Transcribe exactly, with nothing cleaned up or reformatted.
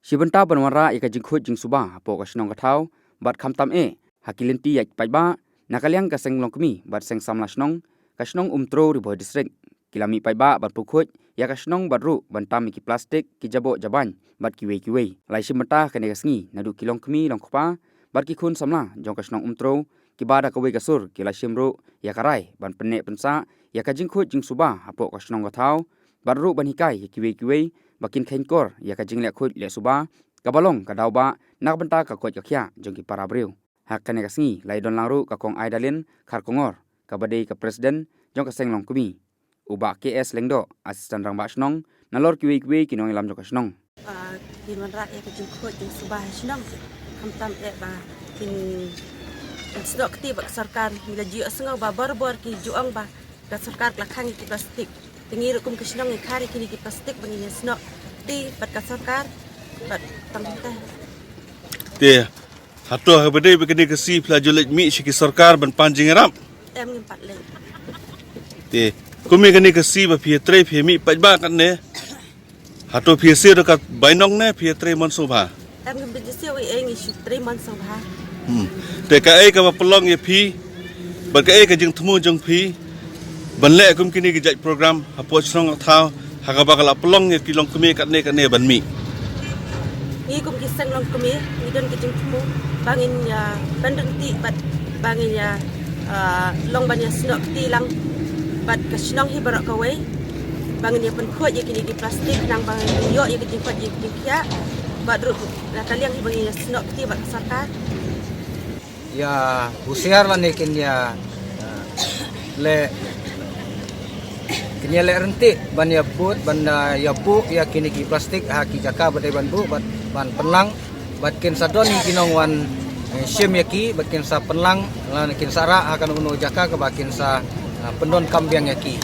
Shi bynta ban wanrah ïa ka jingkhuid jingsuba hapoh ka shnong ka thaw bad khamtam eh ha ki lynti ïaid paidbah, na ka liang ka seng longkmie bad seng samla shnong ka shnong Umtrew, Ri Bhoi District, ki la mih paidbah ban pynkhuid ïa ka shnong bad ruh ban tam ïa ki plastik, ki jaboh jabain bad kiwei kiwei. La shim bynta kane ka sngi naduh ki longkmie longkpa bad ki khun samla jong ka shnong Umtrew, kiba da kawei ka sur ki la shim ruh ïa ka rai ban pynneh pynsah ïa ka jingkhuid jingsuba hapoh ka shnong ka thaw bad ruh ban hikai ïa kiwei kiwei ba kin kheiñkor ïa ka jingleh khuid leh suba kaba long ka daw ba na ka bynta ka koit ka khiah jong ki para briew. Ha kane ka sngi la ïadon lang ruh ka Kong Aidalin Kharkongor, kaba dei ka president jong ka seng longkmie, u Bah K S Lyngdoh, assistant rangbah shnong, nalor kiwei kiwei ki nongïalam jong ka shnong. Ah, kin wanrah ïa ka jingkhuid jingsuba ha shnong, khamtam eh ba kin snoh kti bad ka sorkar. Ngi la ju ïohsngew ba bor bor ki ju ong ba ka sorkar ka la khang ïa ki plastik. Te ngi ruh kum ka shnong ngi khar ïa kine ki plastik ba ngin ïa snoh kti bad ka sorkar bad tang te. Te hato haba dei ba kane ka sngi phi la ju leit mih sha ki sorkar ban pan jingïarap? Em, ngim pat leit. Te kum ïa kane ka sngi ba phi ïatrei phi ïa mih paidbah katne, hato phi ïa siew da ka bainong ne phi ïatrei mon sngewbha? Em, ngim pat siew ei ei, ngi shu trei mon sngewbha. Hmm. Te kaei kaba pynlong ïa phi bad kaei ka jingthmu jong phi ban leh kum kine ki jait program hapoh shnong thaw ha kaba ka la pynlong ïa ki longkmie katne katne ban mih? Ngi kum ki seng longkmie ngi don ka jingthmu ba ngin ïa pynryntih bad ba ngin ïa, ah, long ban ïa snoh kti lang bad ka shnong hi baroh kawei, ba ngin ïa pynkhuid ïa kine ki plastik, nang ba ngin ïoh ïa ka jingkoit ïa ka jingkhiah bad ruh na ka liang hi ba ngin ïa snoh kti bad ka sorkar. Ïa husiar lane kin ïa, ah, leh, kin ïa leh ryntih ban ïa bud, ban, ah, ïa buh ïa kine ki plastik ha ki jaka ba dei ban buh bad ban pynlang, bad kin sa don ki nongwan, eh, shim ïa ki bad kin sa pynlang lane kin sa rah ha kano kano jaka kaba kin sa, ah, pyndonkam biang ïa ki.